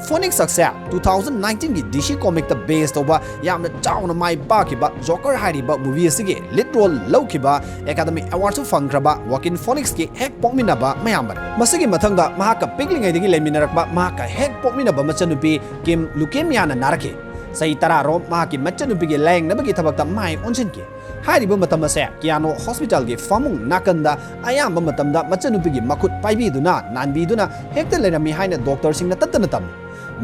Phoenix ꯑꯁꯦ two thousand nineteen ꯒꯤ D C Comic ꯇ base ꯇꯧꯕ ꯌꯥꯝꯅ ꯆꯥꯎꯅ ꯃꯥꯏ ꯄꯥꯛꯈꯤꯕ Joker ꯍꯥꯏꯔꯤꯕ movie ꯑꯁꯤꯒꯤ lead role ꯂꯧꯈꯤꯕ Academy Award ꯁꯨ ꯐꯪꯈ꯭ꯔꯕ Joaquin Phoenix ꯀꯤ ꯍꯦꯛ ꯄꯣꯛꯃꯤꯟꯅꯕ ꯃꯌꯥꯝꯕꯅꯤ꯫ ꯃꯁꯤꯒꯤ ꯃꯊꯪꯗ ꯃꯍꯥꯛꯀ ꯄꯤꯛꯂꯤꯉꯩꯗꯒꯤ ꯂꯩꯃꯤꯟꯅꯔꯛꯄ ꯃꯍꯥꯛꯀ ꯍꯦꯛ ꯄꯣꯛꯃꯤꯟꯅꯕ ꯃꯆꯟꯅꯨꯄꯤ Kim leukemia ꯅ ꯅꯥꯔꯛꯈꯤ꯫ ꯆꯍꯤ ꯇꯔꯥꯔꯣꯝ ꯃꯍꯥꯛꯀꯤ ꯃꯆꯟꯅꯨꯄꯤꯒꯤ ꯂꯥꯌꯦꯡꯅꯕꯒꯤ ꯊꯕꯛꯇ ꯃꯥꯏ ꯑꯣꯟꯁꯤꯟꯈꯤ꯫ ꯍꯥꯏꯔꯤꯕ ꯃꯇꯝ ꯑꯁꯦ Keanu hospital ꯒꯤ ꯐꯃꯨꯡ ꯅꯥꯀꯟꯗ ꯑꯌꯥꯝꯕ ꯃꯇꯝꯗ ꯃꯆꯟꯅꯨꯄꯤꯒꯤ ꯃꯈꯨꯠ ꯄꯥꯏꯕꯤꯗꯨꯅ ꯅꯥꯟꯕꯤꯗꯨꯅ ꯍꯦꯛꯇ ꯂꯩꯔꯝꯃꯤ ꯍꯥꯏꯅ doctor ꯁꯤꯡꯅ ꯇꯠꯇꯅ ꯇꯝꯃꯤ꯫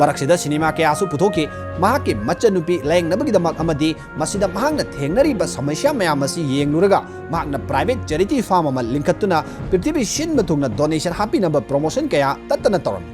ꯃꯔꯛꯁꯤꯗ cinema ꯀꯌꯥꯁꯨ ꯄꯨꯊꯣꯛꯈꯤ꯫ ꯃꯍꯥꯛꯀꯤ ꯃꯆꯟꯅꯨꯄꯤ ꯂꯥꯌꯦꯡꯅꯕꯒꯤꯗꯃꯛ ꯑꯃꯗꯤ ꯃꯁꯤꯗ ꯃꯍꯥꯛꯅ ꯊꯦꯡꯅꯔꯤꯕ ꯁꯃꯁ꯭ꯌꯥ ꯃꯌꯥꯝ ꯑꯁꯤ ꯌꯦꯡꯂꯨꯔꯒ ꯃꯍꯥꯛꯅ private charity farm ꯑꯃ ꯂꯤꯡꯈꯠꯇꯨꯅ ꯄ꯭ꯔꯤꯊꯤꯕꯤ ꯁꯤꯟꯕ ꯊꯨꯡꯅ donation ꯍꯥꯞꯄꯤꯅꯕ promotion ꯀꯌꯥ ꯇꯠꯇꯅ ꯇꯧꯔꯝꯃꯤ꯫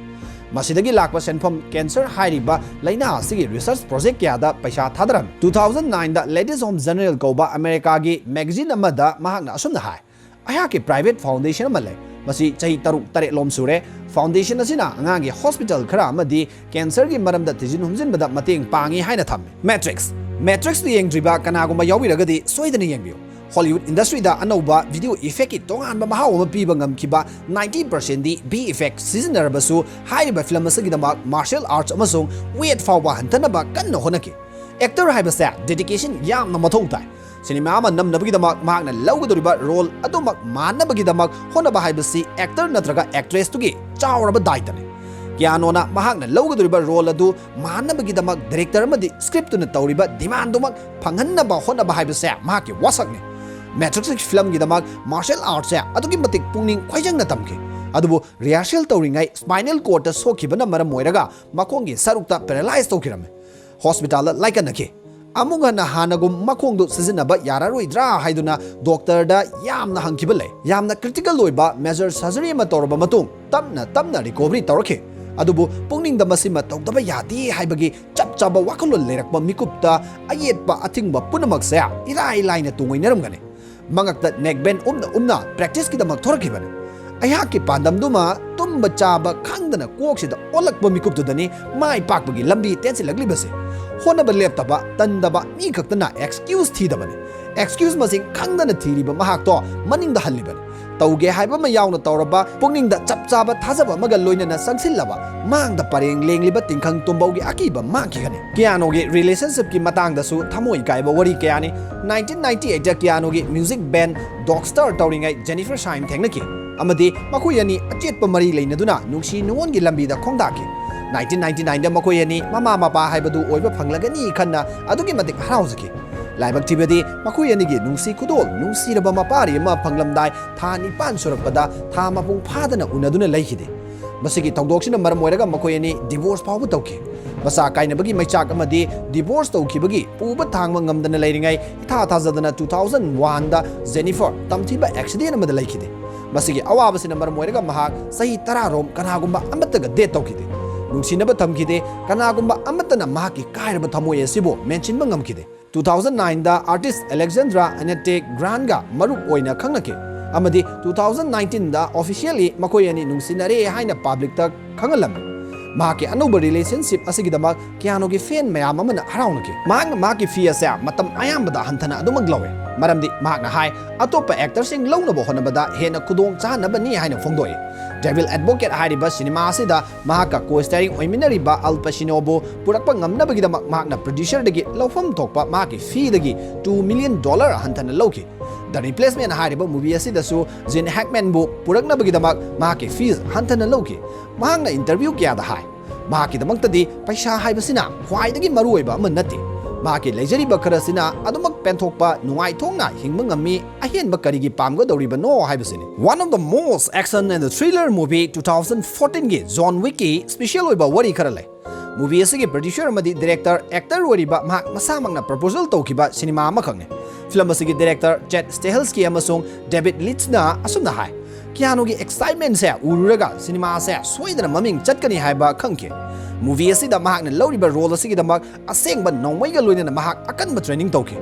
ꯃꯁꯤꯗꯒꯤ ꯂꯥꯛꯄ ꯁꯦꯟꯐꯝ cancer ꯍꯥꯏꯔꯤꯕ ꯂꯥꯏꯅꯥ ꯑꯁꯤꯒꯤ research project ꯀꯌꯥꯗ ꯄꯩꯁꯥ ꯊꯥꯗꯔꯝꯃꯤ꯫ Two thousand nine ꯗ Ladies Home Journal ꯀꯧꯕ ꯑꯃꯦꯔꯤꯀꯥꯒꯤ magazine ꯑꯃꯗ ꯃꯍꯥꯛꯅ ꯑꯁꯨꯝꯅ ꯍꯥꯏ, "ꯑꯩꯍꯥꯛꯀꯤ private foundation ꯑꯃ ꯂꯩ꯫ ꯃꯁꯤ ꯆꯍꯤ ꯇꯔꯨꯛ ꯇꯔꯦꯠ ꯂꯣꯝ ꯁꯨꯔꯦ꯫ Foundation ꯑꯁꯤꯅ ꯑꯉꯥꯡꯒꯤ hospital ꯈꯔ ꯑꯃꯗꯤ cancer ꯒꯤ ꯃꯔꯝꯗ ꯊꯤꯖꯤꯟ ꯍꯨꯝꯖꯤꯟꯕꯗ ꯃꯇꯦꯡ ꯄꯥꯡꯉꯤ" ꯍꯥꯏꯅ ꯊꯝꯃꯤ꯫ Matrix꯫ Matrix ꯇꯨ ꯌꯦꯡꯗ꯭ꯔꯤꯕ ꯀꯅꯥꯒꯨꯝꯕ ꯌꯥꯎꯕꯤꯔꯒꯗꯤ ꯁꯣꯏꯗꯅ ꯌꯦꯡꯕꯤꯌꯨ꯫ Hollywood industry ꯗ ꯑꯅꯧꯕ video effect ꯀꯤ ꯇꯣꯉꯥꯟꯕ ꯃꯍꯥꯎ ꯑꯃ ꯄꯤꯕ ꯉꯝꯈꯤꯕ ninety percent ꯗꯤ V F X ꯁꯤꯖꯤꯟꯅꯔꯕꯁꯨ, ꯍꯥꯏꯔꯤꯕ film ꯑꯁꯤꯒꯤꯗꯃꯛ martial arts ꯑꯃꯁꯨꯡ weight ꯐꯥꯎꯕ ꯍꯟꯊꯅꯕ ꯀꯟꯅ ꯍꯣꯠꯅꯈꯤ꯫ Actor ꯍꯥꯏꯕꯁꯦ dedication ꯌꯥꯝꯅ ꯃꯊꯧ ꯇꯥꯏ꯫ Cinema ꯑꯃ ꯅꯝꯅꯕꯒꯤꯗꯃꯛ ꯃꯍꯥꯛꯅ ꯂꯧꯒꯗꯧꯔꯤꯕ role ꯑꯗꯨꯃꯛ ꯃꯥꯟꯅꯕꯒꯤꯗꯃꯛ ꯍꯣꯠꯅꯕ ꯍꯥꯏꯕꯁꯤ actor ꯅꯠꯇ꯭ꯔꯒ actress ꯇꯨꯒꯤ ꯆꯥꯎꯔꯕ ꯗꯥꯏꯇꯅꯤ꯫ ꯀꯤꯌꯥꯅꯣꯅ ꯃꯍꯥꯛꯅ ꯂꯧꯒꯗꯧꯔꯤꯕ role ꯑꯗꯨ ꯃꯥꯟꯅꯕꯒꯤꯗꯃꯛ director ꯑꯃꯗꯤ script ꯇꯨꯅ ꯇꯧꯔꯤꯕ demand ꯗꯨꯃꯛ ꯐꯪꯍꯟꯅꯕ ꯍꯣꯠꯅꯕ ꯍꯥꯏꯕꯁꯦ ꯃꯍꯥꯛꯀꯤ ꯋꯥꯁꯛꯅꯤ꯫ Matrix film ꯒꯤꯗꯃꯛ martial arts ꯁꯦ ꯑꯗꯨꯛꯀꯤ ꯃꯇꯤꯛ ꯄꯨꯛꯅꯤꯡ ꯈꯣꯏꯖꯪꯅ ꯇꯝꯈꯤ꯫ ꯑꯗꯨꯕꯨ rehearsal ꯇꯧꯔꯤꯉꯩ spinal cord ꯇ ꯁꯣꯛꯈꯤꯕꯅ ꯃꯔꯝ ꯑꯣꯏꯔꯒ ꯃꯈꯣꯡꯒꯤ ꯁꯔꯨꯛꯇ paralyze ꯇꯧꯈꯤꯔꯝꯃꯤ꯫ Hospital ꯗ ꯂꯥꯏꯀꯠꯅꯈꯤ꯫ ꯑꯃꯨꯛ ꯍꯟꯅ ꯍꯥꯟꯅꯒꯨꯝ ꯃꯈꯣꯡꯗꯨ ꯁꯤꯖꯤꯟꯅꯕ ꯌꯥꯔꯔꯣꯏꯗ꯭ꯔꯥ ꯍꯥꯏꯗꯨꯅ doctor ꯗ ꯌꯥꯝꯅ ꯍꯪꯈꯤꯕ ꯂꯩ꯫ ꯌꯥꯝꯅ critical ꯑꯣꯏꯕ major surgery ꯑꯃ ꯇꯧꯔꯕ ꯃꯇꯨꯡ ꯇꯞꯅ ꯇꯞꯅ recovery ꯇꯧꯔꯛꯈꯤ꯫ ꯑꯗꯨꯕꯨ ꯄꯨꯛꯅꯤꯡꯗ ꯃꯁꯤꯃ ꯇꯧꯗꯕ ꯌꯥꯗꯦ ꯍꯥꯏꯕꯒꯤ ꯆꯞ ꯆꯥꯕ ꯋꯥꯈꯜꯂꯣꯟ ꯂꯩꯔꯛꯄ ꯃꯤꯀꯨꯞꯇ ꯑꯌꯦꯠꯄ ꯑꯊꯤꯡꯕ ꯄꯨꯝꯅꯃꯛꯁꯦ ꯏꯔꯥꯏ ꯂꯥꯏꯅ ꯇꯨꯡꯑꯣꯏꯅꯔꯝꯒꯅꯤ꯫ ꯃꯉꯛꯇ neck band ꯎꯞꯅ ꯎꯞꯅ practice ꯀꯤꯗꯃꯛ ꯊꯣꯔꯛꯈꯤꯕꯅꯤ꯫ ꯑꯩꯍꯥꯛꯀꯤ ꯄꯥꯟꯗꯝꯗꯨꯃ ꯇꯨꯝꯕ ꯆꯥꯕ ꯈꯪꯗꯅ ꯀꯣꯛꯁꯤꯗ ꯑꯣꯜꯂꯛꯄ ꯃꯤꯀꯨꯞꯇꯨꯗꯅꯤ ꯃꯥꯏ ꯄꯥꯛꯄꯒꯤ ꯂꯝꯕꯤ ꯇꯦꯟꯁꯤꯜꯂꯛꯂꯤꯕꯁꯦ꯫ ꯍꯣꯠꯅꯕ ꯂꯦꯞꯇꯕ, ꯇꯟꯗꯕ ꯃꯤ ꯈꯛꯇꯅ excuse ꯊꯤꯗꯕꯅꯤ꯫ Excuse ꯃꯁꯤꯡ ꯈꯪꯗꯅ ꯊꯤꯔꯤꯕ ꯃꯍꯥꯛꯇꯣ ꯃꯅꯤꯡꯗ ꯍꯜꯂꯤꯕꯅꯤ꯫ ꯇꯧꯒꯦ ꯍꯥꯏꯕ ꯑꯃ ꯌꯥꯎꯅ ꯇꯧꯔꯕ, ꯄꯨꯛꯅꯤꯡꯗ ꯆꯞ ꯆꯥꯕ ꯊꯥꯖꯕ ꯑꯃꯒ ꯂꯣꯏꯅꯅ ꯆꯪꯁꯤꯜꯂꯕ, ꯃꯥꯡꯗ ꯄꯔꯦꯡ ꯂꯦꯡꯂꯤꯕ ꯇꯤꯡꯈꯪ ꯇꯨꯝꯕꯧꯒꯤ ꯑꯀꯤꯕ ꯃꯥꯡꯈꯤꯒꯅꯤ꯫ ꯀꯤꯌꯥꯅꯣꯒꯤ relationship ꯀꯤ ꯃꯇꯥꯡꯗꯁꯨ ꯊꯃꯣꯏ ꯀꯥꯏꯕ ꯋꯥꯔꯤ ꯀꯌꯥꯅꯤ꯫ Nineteen ninety eight ꯗ ꯀꯤꯌꯥꯅꯣꯒꯤ music band Dog Star ꯇꯧꯔꯤꯉꯩ Jennifer Syme ꯊꯦꯡꯅꯈꯤ ꯑꯃꯗꯤ ꯃꯈꯣꯏ ꯑꯅꯤ ꯑꯆꯦꯠꯄ ꯃꯔꯤ ꯂꯩꯅꯗꯨꯅ ꯅꯨꯡꯁꯤ ꯅꯨꯡꯉꯣꯟꯒꯤ ꯂꯝꯕꯤꯗ ꯈꯣꯡꯗꯥꯈꯤ꯫ Nineteen ninety nine ꯗ ꯃꯈꯣꯏ ꯑꯅꯤ ꯃꯃꯥ ꯃꯄꯥ ꯍꯥꯏꯕꯗꯨ ꯑꯣꯏꯕ ꯐꯪꯂꯒꯅꯤ ꯈꯟꯅ ꯑꯗꯨꯛꯀꯤ ꯃꯇꯤꯛ ꯍꯔꯥꯎꯖꯈꯤ꯫ ꯂꯥꯏꯕꯛ ꯊꯤꯕꯗꯤ ꯃꯈꯣꯏ ꯑꯅꯤꯒꯤ ꯅꯨꯡꯁꯤ ꯈꯨꯗꯣꯜ ꯅꯨꯡꯁꯤꯔꯕ ꯃꯄꯥꯔꯤ ꯑꯃ ꯐꯪꯂꯝꯗꯥꯏ ꯊꯥ ꯅꯤꯄꯥꯟ ꯁꯨꯔꯛꯄꯗ ꯊꯥ ꯃꯄꯨꯡ ꯐꯥꯗꯅ ꯎꯅꯗꯨꯅ ꯂꯩꯈꯤꯗꯦ꯫ ꯃꯁꯤꯒꯤ ꯊꯧꯗꯣꯛꯁꯤꯅ ꯃꯔꯝ ꯑꯣꯏꯔꯒ ꯃꯈꯣꯏ ꯑꯅꯤ divorce ꯐꯥꯎꯕ ꯇꯧꯈꯤ꯫ ꯃꯆꯥ ꯀꯥꯏꯅꯕꯒꯤ ꯃꯩꯆꯥꯛ ꯑꯃꯗꯤ divorce ꯇꯧꯈꯤꯕꯒꯤ ꯄꯨꯕ ꯊꯥꯡꯕ ꯉꯝꯗꯅ ꯂꯩꯔꯤꯉꯩ ꯏꯊꯥ ꯊꯥꯖꯗꯅ two thousand one ꯗ Jennifer ꯇꯝꯊꯤꯕ accident ꯑꯃꯗ ꯂꯩꯈꯤꯗꯦ꯫ ꯃꯁꯤꯒꯤ ꯑꯋꯥꯕꯁꯤꯅ ꯃꯔꯝ ꯑꯣꯏꯔꯒ ꯃꯍꯥꯛ ꯆꯍꯤ ꯇꯔꯥ ꯔꯣꯝ ꯀꯅꯥꯒꯨꯝꯕ ꯑꯃꯠꯇꯒ date ꯇꯧꯈꯤꯗꯦ꯫ ꯅꯨꯡꯁꯤꯅꯕ ꯊꯝꯈꯤꯗꯦ꯫ ꯀꯅꯥꯒꯨꯝꯕ ꯑꯃꯠꯇꯅ ꯃꯍꯥꯛꯀꯤ ꯀꯥꯏꯔꯕ ꯊꯃꯣꯏ ꯑꯁꯤꯕꯨ ꯃꯦꯟꯁꯤꯟꯕ ꯉꯝꯈꯤꯗꯦ꯫ Two thousand nine ꯗ artist Alexandra Anete Grant ꯒ ꯃꯔꯨꯞ ꯑꯣꯏꯅ ꯈꯪꯅꯈꯤ ꯑꯃꯗꯤ two thousand nineteen ꯗ officially ꯃꯈꯣꯏ ꯑꯅꯤ ꯅꯨꯡꯁꯤꯅꯔꯦ ꯍꯥꯏꯅ public ꯇ ꯈꯪꯍꯜꯂꯝꯃꯤ꯫ ꯃꯍꯥꯛꯀꯤ ꯑꯅꯧꯕ relationship ꯑꯁꯤꯒꯤꯗꯃꯛ ꯀꯤꯌꯥꯅꯨꯒꯤ fan ꯃꯌꯥꯝ ꯑꯃꯅ ꯍꯔꯥꯎꯅꯈꯤ꯫ ꯃꯍꯥꯛꯅ ꯃꯍꯥꯛꯀꯤ fee ꯑꯁꯦ ꯃꯇꯝ ꯑꯌꯥꯝꯕꯗ ꯍꯟꯊꯅ ꯑꯗꯨꯃꯛ ꯂꯧꯏ, ꯃꯔꯝꯗꯤ ꯃꯍꯥꯛꯅ ꯍꯥꯏ, "ꯑꯇꯣꯞꯄ actor ꯁꯤꯡ ꯂꯧꯅꯕ ꯍꯣꯠꯅꯕꯗ ꯍꯦꯟꯅ ꯈꯨꯗꯣꯡ ꯆꯥꯍꯟꯅꯕꯅꯤ" ꯍꯥꯏꯅ ꯐꯣꯡꯗꯣꯛꯏ꯫ Devil Advocate ꯍꯥꯏꯔꯤꯕ ꯁꯤꯅꯦꯃꯥ ꯑꯁꯤꯗ ꯃꯍꯥꯛꯀ co-starring ꯑꯣꯏꯃꯤꯟꯅꯔꯤꯕ Al Pacino ꯕꯨ ꯄꯨꯔꯛꯄ ꯉꯝꯅꯕꯒꯤꯗꯃꯛ ꯃꯍꯥꯛꯅ producer ꯗꯒꯤ ꯂꯧꯐꯝ ꯊꯣꯛꯄ ꯃꯍꯥꯛꯀꯤ fee ꯗꯒꯤ two million dollar ꯍꯟꯊꯅ ꯂꯧꯈꯤ꯫ The Replacement ꯍꯥꯏꯔꯤꯕ movie ꯑꯁꯤꯗꯁꯨ Gene Hackman ꯕꯨ ꯄꯨꯔꯛꯅꯕꯒꯤꯗꯃꯛ ꯃꯍꯥꯛꯀꯤ fees ꯍꯟꯊꯅ ꯂꯧꯈꯤ꯫ ꯃꯍꯥꯛꯅ interview ꯀꯌꯥꯗ ꯍꯥꯏ, ꯃꯍꯥꯛꯀꯤꯗꯃꯛꯇꯗꯤ ꯄꯩꯁꯥ ꯍꯥꯏꯕꯁꯤꯅ ꯈ꯭ꯋꯥꯏꯗꯒꯤ ꯃꯔꯨꯑꯣꯏꯕ ꯑꯃ ꯅꯠꯇꯦ꯫ ꯃꯍꯥꯛꯀꯤ ꯂꯩꯖꯔꯤꯕ ꯈꯔꯁꯤꯅ ꯑꯗꯨꯃꯛ ꯄꯦꯟꯊꯣꯛꯄ, ꯅꯨꯡꯉꯥꯏꯊꯣꯛꯅ ꯍꯤꯡꯕ ꯉꯝꯃꯤ, ꯑꯍꯦꯟꯕ ꯀꯔꯤꯒꯤ ꯄꯥꯝꯒꯗꯧꯔꯤꯕꯅꯣ ꯍꯥꯏꯕꯁꯤꯅꯤ꯫ One of the most action and thriller movie two thousand fourteen ꯒꯤ John Wick ꯀꯤ special ꯑꯣꯏꯕ ꯋꯥꯔꯤ ꯈꯔ ꯂꯩ꯫ Movie ꯑꯁꯤꯒꯤ producer ꯑꯃꯗꯤ director, actor ꯑꯣꯏꯔꯤꯕ ꯃꯍꯥꯛ ꯃꯁꯥꯃꯛꯅ proposal ꯇꯧꯈꯤꯕ ꯁꯤꯅꯦꯃꯥ ꯑꯃꯈꯛꯅꯤ꯫ Film ꯑꯁꯤꯒꯤ director Chad Stahelski ꯑꯃꯁꯨꯡ David Leitch ꯅ ꯑꯁꯨꯝꯅ ꯍꯥꯏ, "ꯀꯤꯌꯥꯅꯨꯒꯤ excitement ꯁꯦ ꯎꯔꯨꯔꯒ ꯁꯤꯅꯦꯃꯥ ꯑꯁꯦ ꯁꯣꯏꯗꯅ ꯃꯃꯤꯡ ꯆꯠꯀꯅꯤ ꯍꯥꯏꯕ ꯈꯪꯈꯤ꯫ Movie ꯑꯁꯤꯗ ꯃꯍꯥꯛꯅ ꯂꯧꯔꯤꯕ role ꯑꯁꯤꯒꯤꯗꯃꯛ ꯑꯁꯦꯡꯕ ꯅꯣꯡꯃꯩꯒ ꯂꯣꯏꯅꯅ ꯃꯍꯥꯛ ꯑꯀꯟꯕ training ꯇꯧꯈꯤ꯫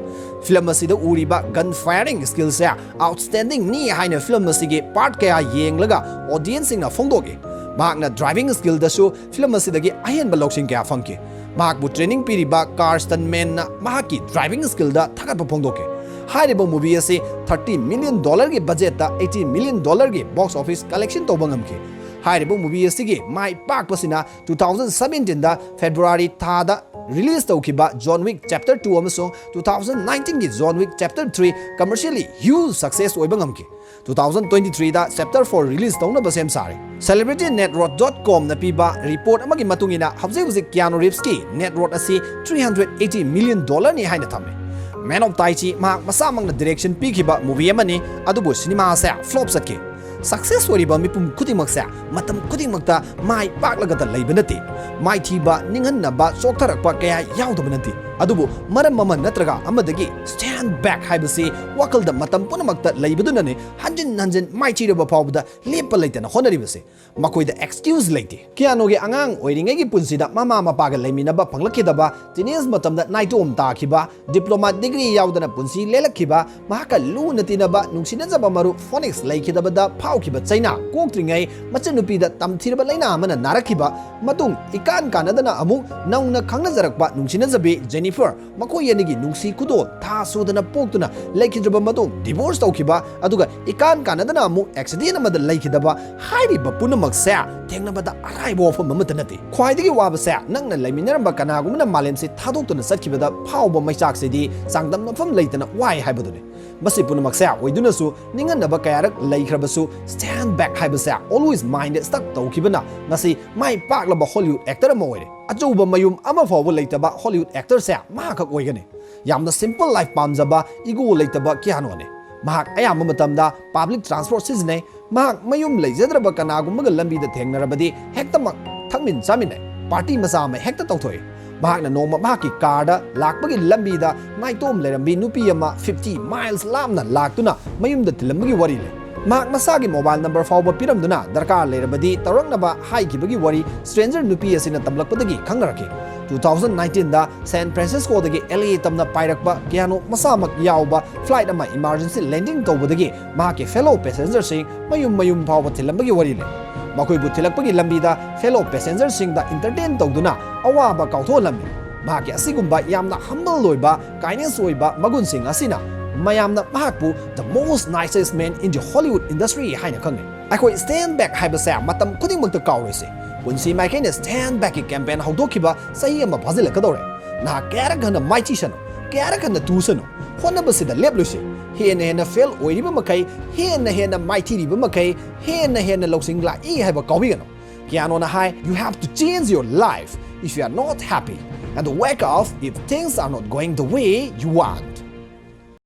Film ꯑꯁꯤꯗ ꯎꯔꯤꯕ gun firing skill ꯁꯦ outstanding ꯅꯤ ꯍꯥꯏꯅ film ꯑꯁꯤꯒꯤ part ꯀꯌꯥ ꯌꯦꯡꯂꯒ audience ꯁꯤꯡꯅ ꯐꯣꯡꯗꯣꯛꯏ꯫ ꯃꯍꯥꯛꯅ driving skill ꯗꯁꯨ film ꯑꯁꯤꯗꯒꯤ ꯑꯍꯦꯟꯕ ꯂꯧꯁꯤꯡ ꯀꯌꯥ ꯐꯪꯈꯤ꯫ ꯃꯍꯥꯛꯄꯨ training ꯄꯤꯔꯤꯕ ꯀꯥꯔꯁꯇꯟ ꯃꯦꯟꯅ ꯃꯍꯥꯛꯀꯤ driving skill ꯗ ꯊꯥꯒꯠꯄ ꯐꯣꯡꯗꯣꯛꯈꯤ꯫" ꯍꯥꯏꯔꯤꯕ movie ꯑꯁꯤ thirty million dollar ꯒꯤ budget ꯇ eighty million dollar ꯒꯤ box office collection ꯇꯧꯕ ꯉꯝꯈꯤ꯫ ꯍꯥꯏꯔꯤꯕ movie ꯑꯁꯤꯒꯤ ꯃꯥꯏ ꯄꯥꯛꯄꯁꯤꯅ two thousand seventeen ꯗ February ꯊꯥꯗ release ꯇꯧꯈꯤꯕ John Wick Chapter two ꯑꯃꯁꯨꯡ two thousand nineteen ꯒꯤ John Wick Chapter three commercially huge success ꯑꯣꯏꯕ ꯉꯝꯈꯤ꯫ Two thousand twenty three ꯗ Chapter four release ꯇꯧꯅꯕ ꯁꯦꯝ ꯁꯥꯔꯤ꯫ Celebrity Net Worth dot com ꯅ ꯄꯤꯕ report ꯑꯃꯒꯤ ꯃꯇꯨꯡ ꯏꯟꯅ, ꯍꯧꯖꯤꯛ ꯍꯧꯖꯤꯛ Keanu Reeves ꯀꯤ net worth ꯑꯁꯤ three hundred eighty million dollar ꯅꯤ ꯍꯥꯏꯅ ꯊꯝꯃꯤ꯫ Man of Tai Chi ꯃꯍꯥꯛ ꯃꯁꯥꯃꯛꯅ direction ꯄꯤꯈꯤꯕ movie ꯑꯃꯅꯤ, ꯑꯗꯨꯕꯨ ꯁꯤꯅꯦꯃꯥ ꯑꯁꯦ flop ꯆꯠꯈꯤ꯫ Success ꯑꯣꯏꯔꯤꯕ ꯃꯤꯄꯨꯝ ꯈꯨꯗꯤꯡꯃꯛꯁꯦ ꯃꯇꯝ ꯈꯨꯗꯤꯡꯃꯛꯇ ꯃꯥꯏ ꯄꯥꯛꯂꯒꯇ ꯂꯩꯕ ꯅꯠꯇꯦ꯫ ꯃꯥꯏꯊꯤꯕ, ꯅꯤꯡꯍꯟꯅꯕ, ꯆꯣꯛꯊꯔꯛꯄ ꯀꯌꯥ ꯌꯥꯎꯗꯕ ꯅꯠꯇꯦ꯫ ꯑꯗꯨꯕꯨ ꯃꯔꯝ ꯑꯃ ꯅꯠꯇ꯭ꯔꯒ ꯑꯃꯗꯒꯤ stand back ꯍꯥꯏꯕꯁꯤ ꯋꯥꯈꯜꯗ ꯃꯇꯝ ꯄꯨꯝꯅꯃꯛꯇ ꯂꯩꯕꯗꯨꯅꯅꯤ ꯍꯟꯖꯤꯟ ꯍꯟꯖꯤꯟ ꯃꯥꯏꯊꯤꯔꯕ ꯐꯥꯎꯕꯗ ꯂꯦꯞꯄ ꯂꯩꯇꯅ ꯍꯣꯠꯅꯔꯤꯕꯁꯦ꯫ ꯃꯈꯣꯏꯗ excuse ꯂꯩꯇꯦ꯫ ꯀꯤꯌꯥꯅꯣꯒꯤ ꯑꯉꯥꯡ ꯑꯣꯏꯔꯤꯉꯩꯒꯤ ꯄꯨꯟꯁꯤꯗ ꯃꯃꯥ ꯃꯄꯥꯒ ꯂꯩꯃꯤꯟꯅꯕ ꯐꯪꯂꯛꯈꯤꯗꯕ, teenage ꯃꯇꯝꯗ ꯅꯥꯏꯇꯣꯝ ꯇꯥꯈꯤꯕ, diploma degree ꯌꯥꯎꯗꯅ ꯄꯨꯟꯁꯤ ꯂꯦꯜꯂꯛꯈꯤꯕ, ꯃꯍꯥꯛꯀ ꯂꯨꯅ ꯇꯤꯟꯅꯕ, ꯅꯨꯡꯁꯤꯅꯖꯕ ꯃꯔꯨꯞ Phoenix ꯂꯩꯈꯤꯗꯕꯗ ꯐꯥꯎꯈꯤꯕ ꯆꯩꯅꯥ ꯀꯣꯛꯇ꯭ꯔꯤꯉꯩ ꯃꯆꯟꯅꯨꯄꯤꯗ ꯇꯝꯊꯤꯔꯕ ꯂꯩꯅꯥ ꯑꯃꯅ ꯅꯥꯔꯛꯈꯤꯕ, ꯃꯇꯨꯡ ꯏꯀꯥꯟ ꯀꯥꯟꯅꯗꯅ ꯑꯃꯨꯛ ꯅꯧꯅ ꯈꯪꯅꯖꯔꯛꯄ ꯅꯨꯡꯁꯤꯅꯖꯕꯤ Jennifer, ꯃꯈꯣꯏ ꯑꯅꯤꯒꯤ ꯅꯨꯡꯁꯤ ꯈꯨꯗꯣꯜ ꯊꯥ ꯁꯨꯗꯅ ꯄꯣꯛꯇꯨꯅ ꯂꯩꯈꯤꯗ꯭ꯔꯕ ꯃꯇꯨꯡ divorce ꯇꯧꯈꯤꯕ, ꯑꯗꯨꯒ ꯏꯀꯥꯟ ꯀꯥꯟꯅꯗꯅ ꯑꯃꯨꯛ accident ꯑꯃꯗ ꯂꯩꯈꯤꯗꯕ, ꯍꯥꯏꯔꯤꯕ ꯄꯨꯝꯅꯃꯛꯁꯦ ꯊꯦꯡꯅꯕꯗ ꯑꯔꯥꯏꯕ ꯋꯥꯐꯝ ꯑꯃꯠꯇ ꯅꯠꯇꯦ꯫ ꯈ꯭ꯋꯥꯏꯗꯒꯤ ꯋꯥꯕꯁꯦ ꯅꯪꯅ ꯂꯩꯃꯤꯟꯅꯔꯝꯕ ꯀꯅꯥꯒꯨꯝꯕꯅ ꯃꯥꯂꯦꯝꯁꯤ ꯊꯥꯗꯣꯛꯇꯨꯅ ꯆꯠꯈꯤꯕꯗ ꯐꯥꯎꯕ ꯃꯩꯆꯥꯛꯁꯤꯗꯤ ꯆꯥꯡꯗꯝꯅꯐꯝ ꯂꯩꯇꯅ ꯋꯥꯏ ꯍꯥꯏꯕꯗꯨꯅꯤ꯫ ꯃꯁꯤ ꯄꯨꯝꯅꯃꯛꯁꯦ ꯑꯣꯏꯗꯨꯅꯁꯨ ꯅꯤꯡꯍꯟꯅꯕ ꯀꯌꯥꯔꯛ ꯂꯩꯈ꯭ꯔꯕꯁꯨ stand back ꯍꯥꯏꯕꯁꯦ always mind stuck ꯇꯧꯈꯤꯕꯅ ꯉꯁꯤ ꯃꯥꯏ ꯄꯥꯛꯂꯕ Hollywood actor ꯑꯃ ꯑꯣꯏꯔꯦ꯫ ꯑꯆꯧꯕ ꯃꯌꯨꯝ ꯑꯃ ꯐꯥꯎꯕ ꯂꯩꯇꯕ Hollywood actorꯁꯦ ꯃꯍꯥꯛꯈꯛ ꯑꯣꯏꯒꯅꯤ꯫ ꯌꯥꯝꯅ simple life ꯄꯥꯝꯖꯕ, ego ꯂꯩꯇꯕ ꯀꯤꯌꯥꯅꯣꯅꯤ꯫ ꯃꯍꯥꯛ ꯑꯌꯥꯝꯕ ꯃꯇꯝꯗ public transport ꯁꯤꯖꯤꯟꯅꯩ꯫ ꯃꯍꯥꯛ ꯃꯌꯨꯝ ꯂꯩꯖꯗ꯭ꯔꯕ ꯀꯅꯥꯒꯨꯝꯕꯒ ꯂꯝꯕꯤꯗ ꯊꯦꯡꯅꯔꯕꯗꯤ ꯍꯦꯛꯇꯃꯛ ꯊꯛꯃꯤꯟ ꯆꯥꯃꯤꯟꯅꯩ, party ꯃꯆꯥ ꯑꯃ ꯍꯦꯛꯇ ꯇꯧꯊꯣꯛꯏ꯫ ꯃꯍꯥꯛꯅ ꯅꯣꯡꯃ ꯃꯍꯥꯛꯀꯤ ꯀꯥꯔꯗ ꯂꯥꯛꯄꯒꯤ ꯂꯝꯕꯤꯗ ꯅꯥꯏꯇꯣꯝ ꯂꯩꯔꯝꯕꯤ ꯅꯨꯄꯤ ꯑꯃ fifty miles ꯂꯥꯞꯅ ꯂꯥꯛꯇꯨꯅ ꯃꯌꯨꯝꯗ ꯊꯤꯜꯂꯝꯕꯒꯤ ꯋꯥꯔꯤ ꯂꯩ꯫ ꯃꯍꯥꯛ ꯃꯁꯥꯒꯤ mobile number ꯐꯥꯎꯕ ꯄꯤꯔꯝꯗꯨꯅ ꯗꯔꯀꯥꯔ ꯂꯩꯔꯕꯗꯤ ꯇꯧꯔꯛꯅꯕ ꯍꯥꯏꯈꯤꯕꯒꯤ ꯋꯥꯔꯤ stranger ꯅꯨꯄꯤ ꯑꯁꯤꯅ ꯇꯝꯂꯛꯄꯗꯒꯤ ꯈꯪꯅꯔꯛꯈꯤ꯫ Two thousand nineteenꯗ San Franciscoꯗꯒꯤ L A ꯇꯝꯅ ꯄꯥꯏꯔꯛꯄ ꯀꯤꯌꯥꯅꯣ ꯃꯁꯥꯃꯛ ꯌꯥꯎꯕ flight ꯑꯃ emergency landing ꯇꯧꯕꯗꯒꯤ ꯃꯍꯥꯛꯀꯤ fellow passengerꯁꯤꯡ ꯃꯌꯨꯝ ꯃꯌꯨꯝ ꯐꯥꯎꯕ ꯊꯤꯜꯂꯝꯕꯒꯤ ꯋꯥꯔꯤ ꯂꯩ꯫ ꯃꯈꯣꯏꯕꯨ ꯊꯤꯜꯂꯛꯄꯒꯤ ꯂꯝꯕꯤꯗ fellow passengerꯁꯤꯡꯗ entertain ꯇꯧꯗꯨꯅ ꯑꯋꯥꯕ ꯀꯥꯎꯊꯣꯛꯍꯜꯂꯝꯃꯤ꯫ ꯃꯍꯥꯛꯀꯤ ꯑꯁꯤꯒꯨꯝꯕ ꯌꯥꯝꯅ humble ꯑꯣꯏꯕ, kindness ꯑꯣꯏꯕ ꯃꯒꯨꯟꯁꯤꯡ ꯑꯁꯤꯅ ꯃꯌꯥꯝꯅ ꯃꯍꯥꯛꯄꯨ the most nicest man in the Hollywood industry ꯍꯥꯏꯅ ꯈꯪꯅꯩ꯫ ꯑꯩꯈꯣꯏ stand back ꯍꯥꯏꯕꯁꯦ ꯃꯇꯝ ꯈꯨꯗꯤꯡꯃꯛꯇ ꯀꯥꯎꯔꯣꯏꯁꯦ꯫ ꯄꯨꯟꯁꯤ ꯃꯥꯏꯀꯩꯅ stand backꯀꯤ campaign ꯍꯧꯗꯣꯛꯈꯤꯕ ꯆꯍꯤ ꯑꯃ ꯐꯥꯖꯤꯜꯂꯛꯀꯗꯧꯔꯦ꯫ ꯅꯍꯥꯛ ꯀꯌꯥꯔꯛ ꯍꯟꯅ ꯃꯥꯏꯊꯤꯁꯅꯨ, ꯀꯌꯥꯔꯛ ꯍꯟꯅ ꯇꯨꯁꯅꯨ, ꯍꯣꯠꯅꯕꯁꯤꯗ ꯂꯦꯞꯂꯣꯏꯁꯦ꯫ ꯍꯦꯟꯅ ꯍꯦꯟꯅ fail ꯑꯣꯏꯔꯤꯕ ꯃꯈꯩ, ꯍꯦꯟꯅ ꯍꯦꯟꯅ ꯃꯥꯏꯊꯤꯔꯤꯕ ꯃꯈꯩ, ꯍꯦꯟꯅ ꯍꯦꯟꯅ ꯂꯧꯁꯤꯡ ꯂꯥꯛꯏ ꯍꯥꯏꯕ ꯀꯥꯎꯕꯤꯒꯅꯨ꯫ ꯀꯤꯌꯥꯅꯣꯅ ꯍꯥꯏ, "You have to change your life if you are not happy, and wake up if things are not going the way you want."